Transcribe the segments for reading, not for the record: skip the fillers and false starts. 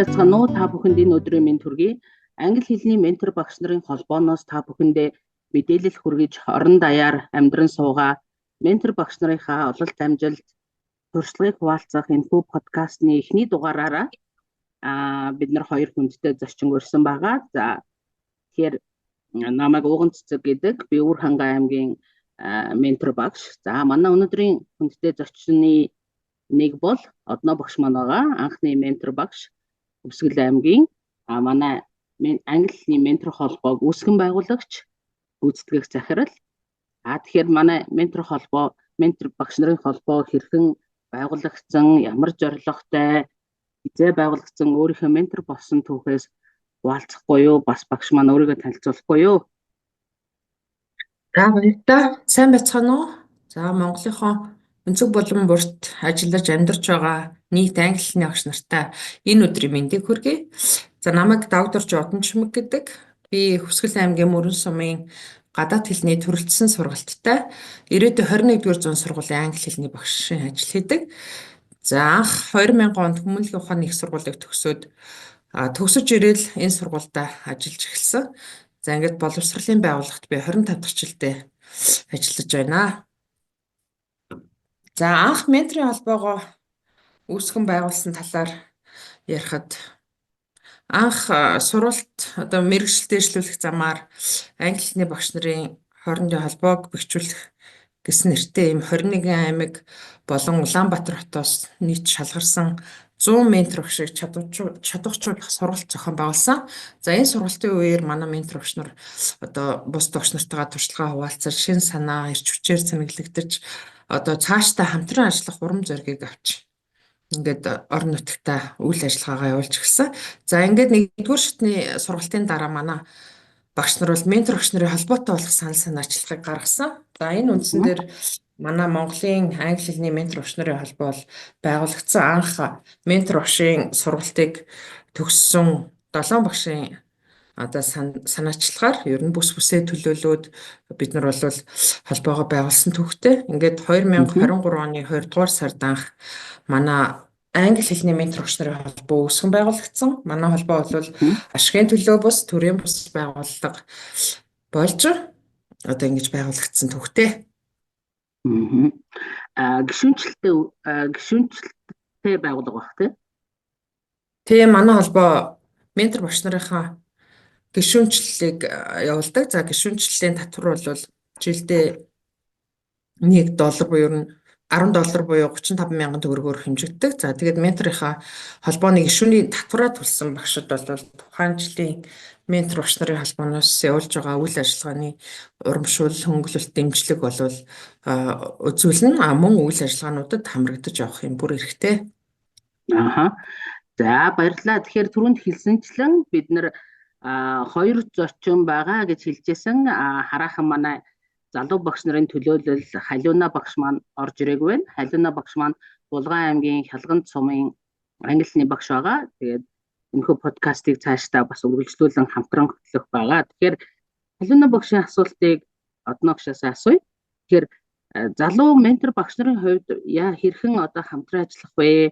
Байцгаана уу? Та бүхэнд энэ өдрийн мэнд хүргэе. Англи хэлний ментор багш нарын холбооноос та бүхэндээ мэдээлэл хүргэж, орон даяар амьдран суугаа ментор багш нарынхаа ололт амжилт, туршлагыг хуваалцах энэхүү подкастны эхний дугаараараа бид нар хоёр хүндтэй зочин урьсан байгаа. За, тэгэхээр намайг Ууган Цэцэг гэдэг. Би Өвөр-Хангай аймгийн ментор багш. За, манай өнөөдрийн хүндтэй зочны нэг бол Одноо багш маань байгаа. Анхны ментор багш, Хөвсгөл аймгийн манай англи хэлний ментор холбоог үүсгэн байгуулагч, гүйцэтгэх захирал. Тэгэхээр манай ментор холбоо, ментор багш нарын холбоо хэрхэн байгуулагдсан, ямар зорилготой, хэзээ байгуулагдсан, өөрийнхөө ментор болсон түүхээс хуваалцахгүй юу? Бас багш маань өөрийгөө танилцуулахгүй юу? За, баярлалаа. Сайн байцгаана уу? За, Монголынхоо өнцөг болон бүрт ажиллаж амьдарч байгаа нийт англи хэлний багш нартай энэ өдрийн мэндийг хүргэе. За, намайг доктор Жодон Чимэг гэдэг. Би Хөвсгөл аймгийн Мөрөн сумын гадаад хэлний төрөлцсөн сургалттай ирээдүйн 21-р зуун сургуулийн англи хэлний багшийн ажил хийдэг. За, анх 2000 онд хүмүүнлэгийн ухааны их сургуулийг төгсөөд, төгсөж ирээл энэ сургуультай ажиллаж эхэлсэн. За, ингээд боловсролын байгууллагт би 25 дахь жилдээ ажиллаж байна. За, анх менторын холбоогоо үүсгэн байгуулсан талаар ярихад анх сургалт одоо мэргэжил дэвшлүүлэх замаар англи хэлний багш нарын хоорондын холбоог бэхжүүлэх гэсэн нэртэй ийм 21 аймаг болон Улаанбаатар хотоос нийт шалгарсан 100 ментор багшийг чадварчуулах сургалт зохион байгуулсан. За, энэ сургалтын үеэр манай ментор багш нар одоо бусад багш нартайгаа туршлагаа хуваалцаж, шинэ санаа, эрч хүчээр цэнэглэгдэж, одоо цаашдаа хамтран ажиллах урам зоригийг авч ингээд орон нутагта үйл ажиллагаагаа явуулж эхэлсэн. За, ингээд нэгдүгээр шатны сургалтын дараа манай багш нар бол ментор багш нарын холбоотой болох санал санаачлагыг гаргасан. За, энэ үндсэн дээр манай Монголын англи хэлний ментор багш нарын холбоо бол байгуулагдсан. Анх ментор багшийн сургалтыг төгссөн 7 багшийн одоо санаачлагаар ер нь бүс бүсээ төлөөлөөд бид нар бол холбоогоо байгуулсан түүхтэй. Ингээд 2023 оны 2 дугаар сард анх манай англи хэлний ментор багш нарын холбоо үүсгэн байгуулагдсан. Манай холбоо бол ашигын төлөө бус, төрийн бус байгууллага болж одоо ингэж байгуулагдсан түүхтэй. Гишүүнчлэлтэй байгууллага байх тий? Тийм, манай холбоо ментор багш нарынхаа гишүүнчлэлийг явуулдаг. За, гишүүнчлэлийн татвар бол жилдээ 1 доллар буюу ер нь 10 доллар буюу 35 мянган төгрөгөөр хэмжигддэг. За, тэгээд менторынхаа холбооны гишүүний татвараа төлсөн багшид бол тухайн жилийн ментор багш нарын холбооноос явуулж байгаа үйл ажиллагааны урамшуул, хөнгөлөлт, дэмжлэг бол үзүүлнэ. А мөн үйл ажиллагаануудад хамрагдаж явах юм бүр эрхтэй. Аха. За, баярлалаа. Тэгэхээр түрүүнд хэлсэнчлэн бид нар хоёр зочин байгаа гэж хэлжсэн. Хараахан манай залуу багш нарын төлөөлөл Халиуна багш маань орж ирээгүй байна. Халиуна багш маань Булган аймгийн Хялганд сумын англи хэлний багш байгаа. Тэгээд энэхүү подкастыг цаашдаа бас үргэлжлүүлэн хамтран хөтлөх байгаа. Тэгэхээр Халиуна багшийн асуултыг Одноо багшаас асууя. Тэгэхээр залуу ментор багш нарын хувьд яа хэрхэн одоо хамтран ажиллах вэ?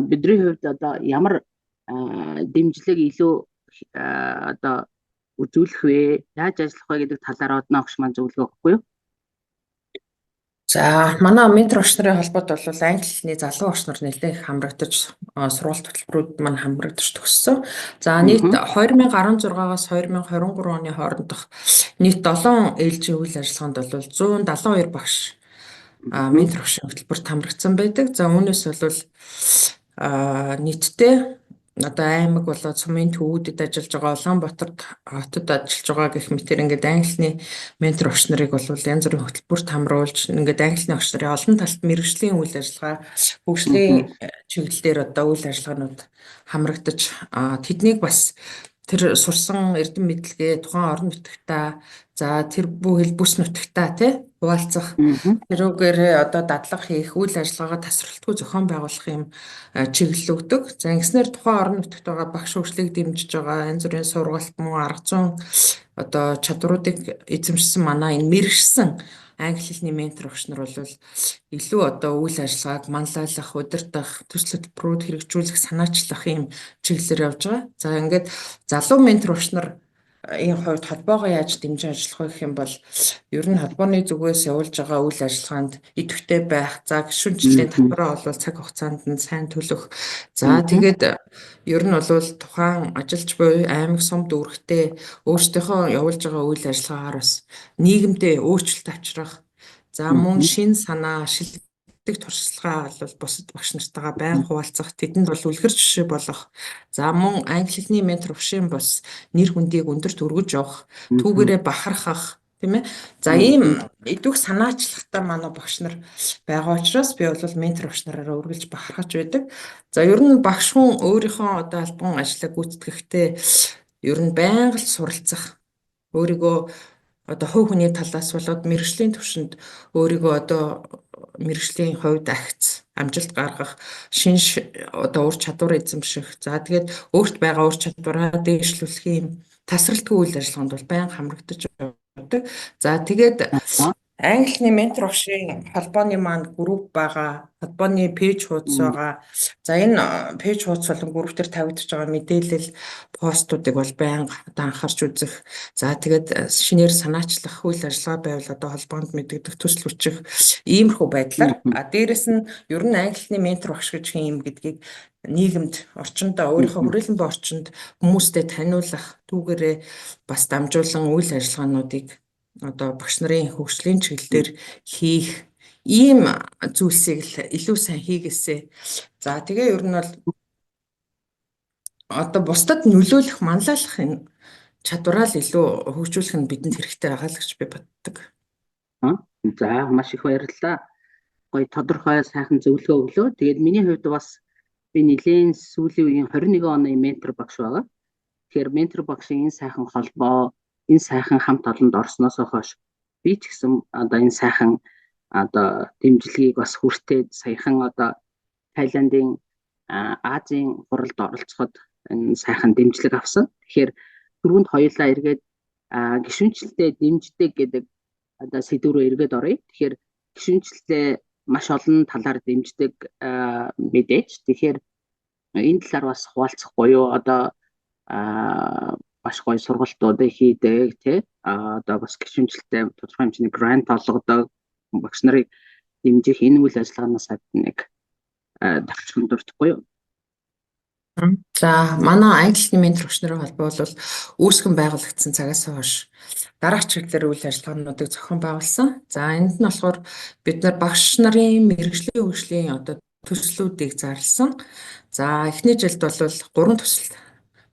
Бидний хувьд одоо ямар дэмжлэг илүү одоо үзүүлэх вэ? Яаж ажиллах вэ гэдэг талаар Одноо багш маань зөвлөгөө өгөхгүй юу? За, манай ментор багш нарын холбоод бол англи хэлний залуу багш нар нэлээд их хамрагдаж, сургалт хөтөлбөрүүд маань хамрагдаж төгссөн. За, нийт 2016-аас 2023 оны хоорондох нийт 7 ээлжийн үйл ажиллагаанд бол 172 багш ментор багшийн хөтөлбөрт хамрагдсан байдаг. За, үүнээс бол нийтдээ одоо аймаг болоод сумын төвүүдэд ажиллаж байгаа, Улаанбаатар хотод ажиллаж байгаа гэх мэтэр ингээд англи хэлний ментор багш нарыг бол янз бүрийн хөтөлбөрт хамруулж, ингээд англи хэлний багш нарын олон талт мэргэжлийн үйл ажиллагаа, хөгжлийн чиглэл дээр одоо үйл ажиллагаанууд хамрагдаж, тэднийг бас тэр сурсан эрдэм мэдлэгээ тухайн орон нутагтаа, за, тэр бүхэл бүс нутагтаа тий хуваалцах, тэрүүгээр одоо дадлага хийх үйл ажиллагаагаа тасралтгүй зохион байгуулах юм чиглэл өгдөг. За, ингэснээр тухайн орон нутагт байгаа багш хөгжлийг дэмжиж байгаа янз бүрийн сургалт мөн арга зүйн одоо чадваруудыг эзэмшсэн манай энэ мэргэшсэн англи хэлний ментор багш нар бол илүү одоо үйл ажиллагааг манлайлах, удирдах, төсөл хөтөлбөрүүд хэрэгжүүлэх, санаачлах ийм чиглэлээр явж байгаа. За, ингээд залуу ментор багш нар ийн хувьд холбоогоо яаж дэмжин ажиллах вэ гэх юм бол ер нь холбооны зүгээс явуулж байгаа үйл ажиллагаанд идэвхтэй байх, за, гишүүнчлэлийн татвараа бол цаг хугацаанд нь сайн төлөх. За, тэгээд ер нь бол тухайн ажиллаж буй аймаг, сум дүүрэгтээ өөрсдийнхөө явуулж байгаа үйл ажиллагаагаар бас нийгэмдээ өөрчлөлт авчрах. За, мөн шинэ санаа, шилдэг туршлагаа бол бусад багш нартайгаа байнга хуваалцах, тэдэнд бол үлгэр жишээ болох. За, мөн англи хэлний ментор багшийн бас нэр хүндийг өндөрт өргөж явах, түүгээрээ бахархах, тийм ээ. За, ийм идэвх санаачлагтай манай багш нар байгаа учраас би бол ментор багш нараараа үргэлж бахархаж байдаг. За, ер нь багш хүн өөрийнхөө одоо албан ажлыг гүйцэтгэхдээ ер нь байнга л суралцах, өөрийгөө одоо хувь хүний талаас болоод мэргэжлийн төвшөнд өөрийгөө одоо мэргэжлийн хувьд агц амжилт гаргах, шинэ одоо ур чадвар эзэмших. За, тэгээд өөрт байгаа ур чадвараа дээшлүүлэх юм тасралтгүй үйл ажиллагаанд бол байнга хамрагдаж явдаг. За, тэгээд англи ментор багшийн холбооны маань групп байгаа, холбооны page хуудас байгаа. За, энэ page хуудас болон групп дээр тавигдаж байгаа мэдээлэл, постуудыг бол байнга одоо анхаарч үзэх. За, тэгээд шинээр санаачлах үйл ажиллагаа байвал одоо холбоонд мэдэгдэх, төсөл хүчих иймэрхүү байдлаар. А дээрэс нь ер нь англи ментор багш гэж хэн юм гэдгийг нийгэмд, орчиндөө, өөрийнхөө хүрээлэн буй орчинд хүмүүстэй таниулах, түүгээрээ бас дамжуулан үйл ажиллагаануудыг одоо багш нарын хөгжлийн чиглэлээр хийх ийм зүйлсийг л илүү сайн хийгээсэй. За, тэгээ ер нь бол одоо бусдад нөлөөлөх, манлайлах энэ чадвараа л илүү хөгжүүлэх нь бидэнд хэрэгтэй байгаа л гэж би боддог. За, маш их баярлалаа. Гоё, тодорхой, сайхан зөвлөгөө өглөө. Тэгээд миний хувьд бас би нэлээн сүүлийн үеийн 21 оны ментор багш байгаа. Тэгэхээр ментор багшийн энэ сайхан холбоо, энэ сайхан хамт олонд орсноос хойш би ч гэсэн одоо энэ сайхан одоо дэмжлэгийг бас хүртээд саяхан одоо Таиландын Азийн хуралд оролцоход энэ сайхан дэмжлэг авсан. Тэгэхээр түрүүнд хоёулаа эргээд гишүүнчлэлтэй дэмждэг гэдэг одоо сэдэв рүү эргээд оръё. Тэгэхээр гишүүнчлэлээ маш олон талаар дэмждэг мэдээж. Тэгэхээр энэ талаар бас хуваалцах буюу одоо маш гоё сургалтуудыг хийдэг, тий, одоо бас гишүүнчлэлтэй тодорхой хэмжээний грант олгодог, багш нарыг дэмжих энэ үйл ажиллагаанаас нэг товчхон дурдахгүй юу? За, манай англи ментор багш нарын холбоо бол үүсгэн байгуулагдсан цагаас хойш дараах чиглэлээр үйл ажиллагаануудыг зохион байгуулсан. За, энд нь болохоор бид нар багш нарын мэргэжлийн хөгжлийн одоо төслүүдийг зарласан. За, эхний жилд бол гурван төсөл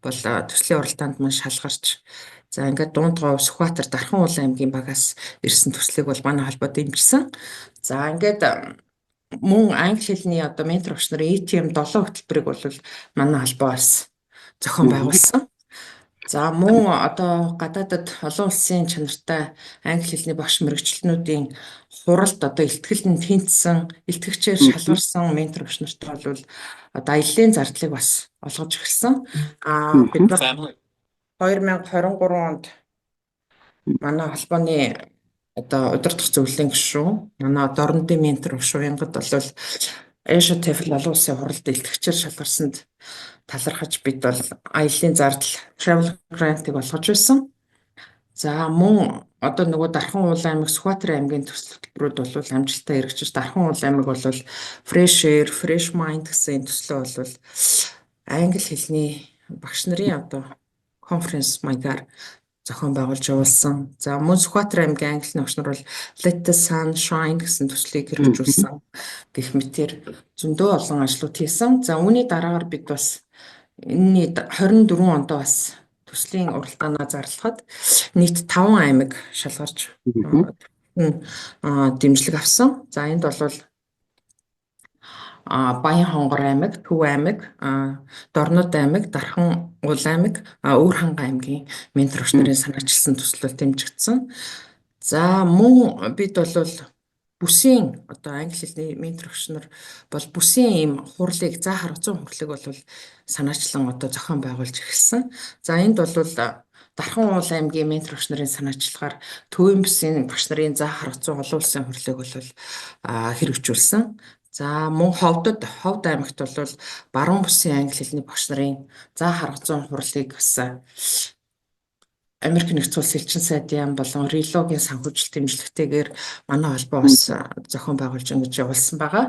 бол төслийн уралдаанд мань шалгарч, за, ингээд Дундгов, Сүхбаатар, Дархан уул аймгийн багаас ирсэн төслийг бол манай холбоо дэмжсэн. За, ингээд мөн англи хэлний одоо ментор багш нарын ATM 7 хөтөлбөрийг бол манай холбоо бас зохион байгуулсан. За, мөн одоо гадаадад олон улсын чанартай англи хэлний багш мэргэжилтнүүдийн хуралд одоо илтгэл нь тэнцсэн, илтгэгчээр шалгарсан ментор багш нартай бол одоо аяллын зардлыг бас олгож эхэлсэн. Аа, бид нар 2023 онд манай холбооны одоо удирдах зөвлөлийн гишүүн, манай Дорнодын ментор багш Уянгад бол Asia TEFL олон улсын хуралд илтгэгчээр шалгарсанд талархаж бид бол аяллын зардал, travel grant-ыг олгож байсан. За, мөн одоо нөгөө Дархан уул аймаг, Сүхбаатар аймгийн төсөл хөтөлбөрүүд бол амжилттай хэрэгжиж, Дархан уул аймаг бол Fresh Air, Fresh Mind гэсэн энэ төслөө бол англи хэлний багш нарын одоо конференц маягаар зохион байгуулж явуулсан. За, мөн Сүхбаатар аймгийн англи багш нар бол Let the Sun Shine гэсэн төслийг хэрэгжүүлсэн гэх мэтээр зөндөө олон ажлууд хийсэн. За, үүний дараагаар бид бас энэний 24 онд бас төслийн уралдаанаа зарлахад нийт 5 аймаг шалгарч дэмжлэг авсан. За, энд бол Баян Хонгор аймаг, Төв аймаг, Дорнод аймаг, Дархан уул аймаг, Өвөр хангай аймгийн ментор багш нарын санаачилсан төслөөр дэмжигдсэн. За, мөн бид бол бүсийн одоо англи хэлний ментор багш нар бол бүсийн ийм хурлыг, за харгацсан хурлыг бол санаачлан одоо зохион байгуулж эхэлсэн. За, энд бол Дархан уул аймгийн ментор багш нарын санаачлагаар Төвийн бүсийн багш нарын заах арга зүйн олон улсын хурлыг бол хэрэгжүүлсэн. За мөн Ховд аймагт бол Баруун бүсийн англи хэлний багш нарын заах арга зүйн хурлыг бас Америк нэгдсэн улс элчин сайдын яам болон Рилогийн санхүүжилт дэмжлэгтэйгээр манай холбоо бас зохион байгуулж ингэж явуулсан байгаа.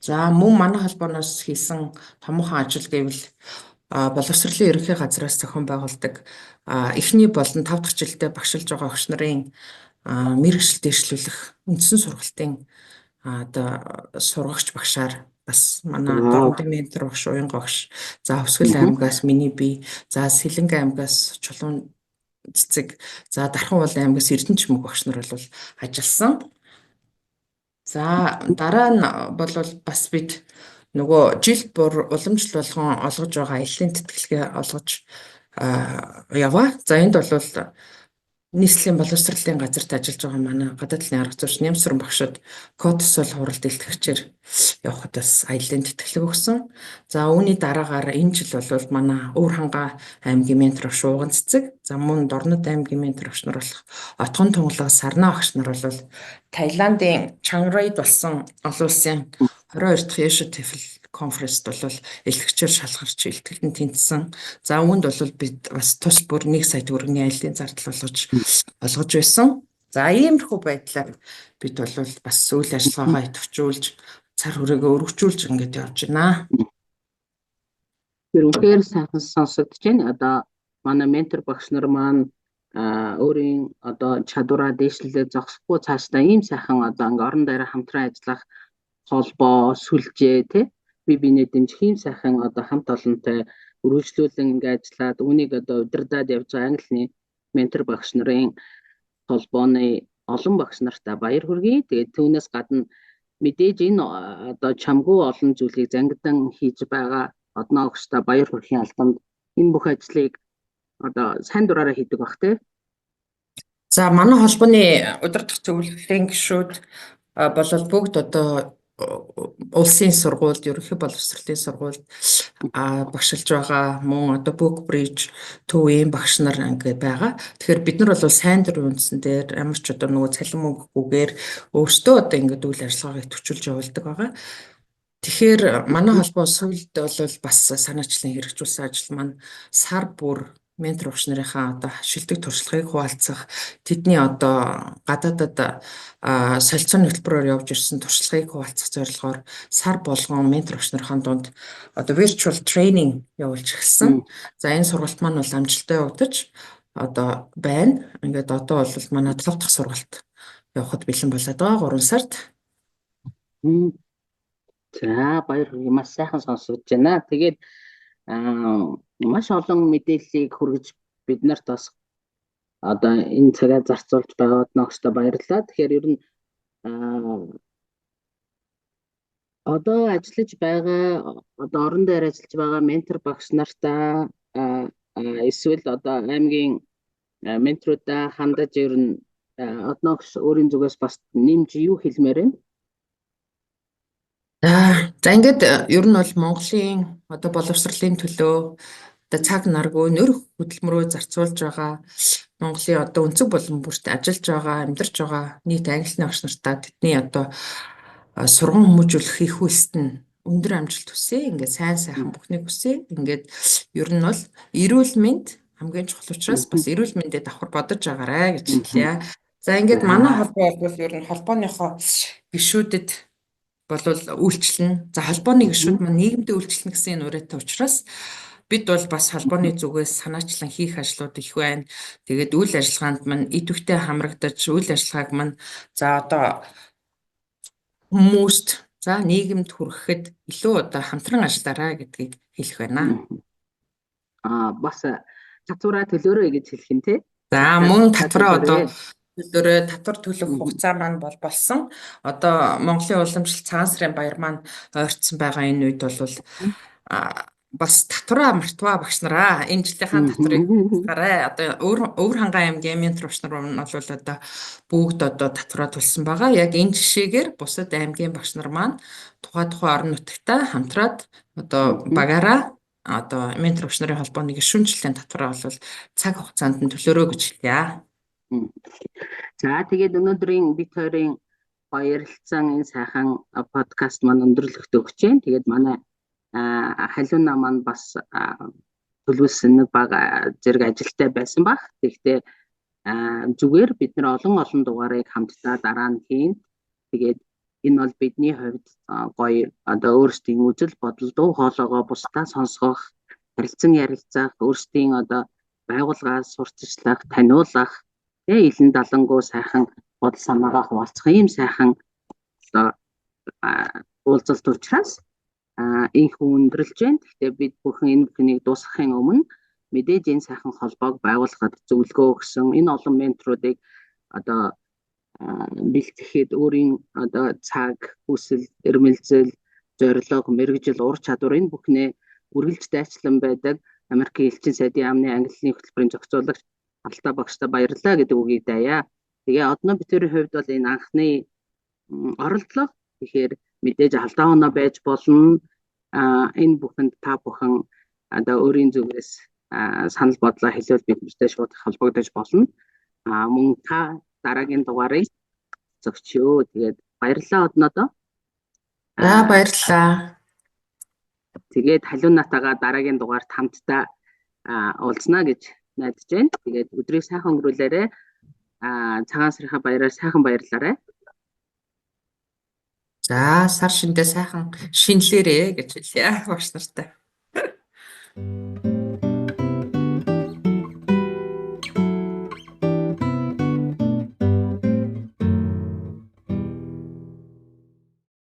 За мөн манай холбооноос хийсэн томоохон ажил гэвэл боловсролын ерөнхий газраас зохион байгуулдаг эхний болон 5 дахь жилдээ багшилж байгаа багш нарын мэргэжил дэвшлүүлэх үндсэн сургалтын одоо сургагч багшаар бас манай Дорнодын ментор багш, Уянга багш, за Хөвсгөл аймгаас миний бие, за Сэлэнгэ аймгаас Чулуун цэцэг, за Дархан уул аймгаас Эрдэнэ чимэг багш нар бол ажилласан. За дараа нь бол бас бид нөгөө жил бүр уламжлал болгон олгож байгаа аяллаа тэтгэлгээ олгож яваа. За энд бол нийслэлийн боловсролын газарт ажиллаж байгаа манай гадаад талын арга зүйч Нямсран багшид кодсол хуралд илтгэгчээр явхад бас аяллаа тэтгэлэг өгсөн. За үүний дараагаар энэ жил бол манай Өвөр хангай аймгийн ментор багш Ууган цэцэг, за мөн Дорнод аймгийн ментор багш нар болох Отгон тунгалаг Сарнаа багш нар бол Таиландын Чанграйд болсон олон улсын 22 дахь Asia TEFL конференст бол илтгэгчээр шалгарч илтгэлэн тэнцсэн. За үүнд бол бид бас тус бүр 1 сая төгрөгийн аяллаа зардал олгож байсан. За иймэрхүү байдлаар бид бол бас үйл ажиллагаагаа идэвхжүүлж цар хүрээгээ өргөжүүлж ингэж явж байна. Тэр үнэхээр сайхан сонсогдож байна. Одоо манай ментор багш нар маань өөрийн одоо чадвараа дээшлэлээ зогсохгүй цаашдаа ийм сайхан одоо ингээ орон дайраа хамтран ажиллах холбоо, сүлжээ тий бие биенээ дэмжих ийм сайхан одоо хамт олонтой өргөжлүүлэн ингээ ажиллаад үүнийг одоо удирдах явж байгаа англи ментор багш нарын холбооны олон багш нартаа баяр хүргэе. Тэгээд түүнээс гадна мэдээж энэ одоо чамгүй олон зүйлийг зангидан хийж байгаа одноо огштой баяр хүрхийн албанд энэ бүх ажлыг одоо сайн дураараа хийдэг бах тий. За манай холбооны удирдах зөвлөлийн гишүүд болол бүгд одоо улсын сургуульд, ерөнхий боловсролын сургуульд багшилж байгаа, мөн одоо Book Bridge төвийн багш нар ингээд байгаа. Тэгэхээр бид нар бол сайн дурын үндсэн дээр ямар ч одоо нөгөө цалин мөнгөгүйгээр өөрсдөө одоо ингээд үйл ажиллагаагаа идэвхжүүлж явуулдаг байгаа. Тэгэхээр манай холбоо сүүлд бол бас санаачлан хэрэгжүүлсэн ажил маань сар бүр ментор багш нарынхаа одоо шилдэг туршлагыг хуваалцах, тэдний одоо гадаадад солилцооны хөтөлбөрөөр явж ирсэн туршлагыг хуваалцах зорилгоор сар болгон ментор багш нарын дунд одоо virtual training явуулж эхэлсэн. За энэ сургалт маань бол амжилттай явагдаж одоо байна. Ингээд одоо бол манай 5 дахь сургалт явахад бэлэн болоод байгаа 3 сард. За баяр хүргэе, маш сайхан сонсогдож байна. Тэгээд маш олон мэдээллийг хүргэж бид нарт бас одоо энэ цагаа зарцуулж байгаад ногстой баярлалаа. Тэгэхээр ер нь одоо ажиллаж байгаа, одоо орон дээр ажиллаж байгаа ментор багш нартаа эсвэл одоо аймгийн менторудаа хандаж ер нь одноогш өөрийн зүгээс бас нэмж юу хэлмээр байна? За ингээд ер нь бол Монголын одоо боловсролын төлөө одоо цаг наргүй нөр хөдөлмөрөө зарцуулж байгаа Монголын одоо өнцөг болон бүрт ажиллаж байгаа, амьдарч байгаа нийт англи багш нартаа тэдний одоо сурган хүмүүжүүлэх их үйлсэд нь өндөр амжилт хүсье. Ингээд сайн сайхан бүхнийг хүсье. Ингээд ер нь бол эрүүл мэнд хамгийн чухал учраас бас эрүүл мэндээ давхар бодож байгаарай гэж хэлье. За ингээд манай холбоо бол ер нь холбооныхоо гишүүдэд болвол үйлчлэн. За холбооны гишүүд маань нийгэмдээ үйлчлэнэ гэсэн энэ уриатай учраас бид бол бас холбооны зүгээс санаачлан хийх ажлууд их байна. Тэгээд үйл ажиллагаанд маань идэвхтэй хамрагдаж үйл ажиллагааг маань за одоо хүмүүст за нийгэмд хүрэхэд илүү одоо хамтран ажиллаарай гэдгийг хэлэх байна. Бас татвараа төлөөрэй гэж хэлэх юм тий. За мөн татвараа одоо төлөөрэй, татвар төлөх хугацаа маань бол болсон. Одоо Монголын уламжлалт цагаан сарын баяр маань ойртсон байгаа энэ үед бол бас татвараа мартваа багш нараа. Энэ жилийнхаа татварыг гараа. Одоо Өвөр хангай аймгийн ментор багш нар нь бол одоо бүгд одоо татвараа төлсөн байгаа. Яг энэ жишээгээр бусад аймгийн багш нар маань тухай тухай орон нутагтаа хамтраад одоо багаараа Одоо ментор багш нарын холбооны гишүүнчлэлийн татвараа бол цаг хугацаанд нь төлөөрэй гэж хэлье. За, тэгээд өнөөдрийн бид хоёрын ярилцсан энэ сайхан подкаст маань өндөрлөгт өгч байна. Тэгээд манай Халиуна маань бас төлөвлөсөн нэг бага зэрэг ажилтай байсан баг. Тэгэхдээ зүгээр бид нар олон олон дугаарыг хамтдаа дараа нь хийн. Тэгээд энэ бол бидний хувьд гоё одоо өөрсдийн үзэл бодол, дуу хоолойгоо бусдаа сонсгох, харилцан ярилцах, өөрсдийн одоо байгууллагаас сурталчлах, таниулах, тэгээ илэн далангуу сайхан бодол санаагаа хуваалцах ийм сайхан одоо уулзалт учраас энэхүү өндөрлөж байна. Гэхдээ бид бүхэн энэ бүхнийг дуусгахын өмнө мэдээж энэ сайхан холбоог байгуулахад зөвлөгөө өгсөн энэ олон менторуудыг одоо бэлтгэхэд өөрийн одоо цаг, хүсэл, эрмэлзэл, зорилго, мэргэжил, ур чадвар энэ бүхнээ үргэлж дайчлан байдаг Америкийн элчин сайдын яамны англи хэлний хөтөлбөрийн зохицуулагч Алдаа багштай баярлалаа гэдэг үгийг даяа. Тэгээ одноо бид хоёрын хувьд бол энэ анхны оролдлого. Тэгэхээр мэдээж алдаа оноо байж болно. Энэ бүхэнд та бүхэн одоо өөрийн зүгээс санал бодлоо хэлбэл бид нартай шууд холбогдож болно. Мөн та дараагийн дугаарыг зогчөө. Тэгээд баярлалаа одноодоо. За, баярлалаа. Тэгээд Халиунатайгаа дараагийн дугаарт хамтдаа уулзнаа гэж найдаж байна. Тэгээд өдрийг сайхан өнгөрүүлээрэй. Цагаан сарынхаа баяраар сайхан баярлаарай. За, сар шиндээ сайхан шинэлээрэй гэж хэлье багш нартай.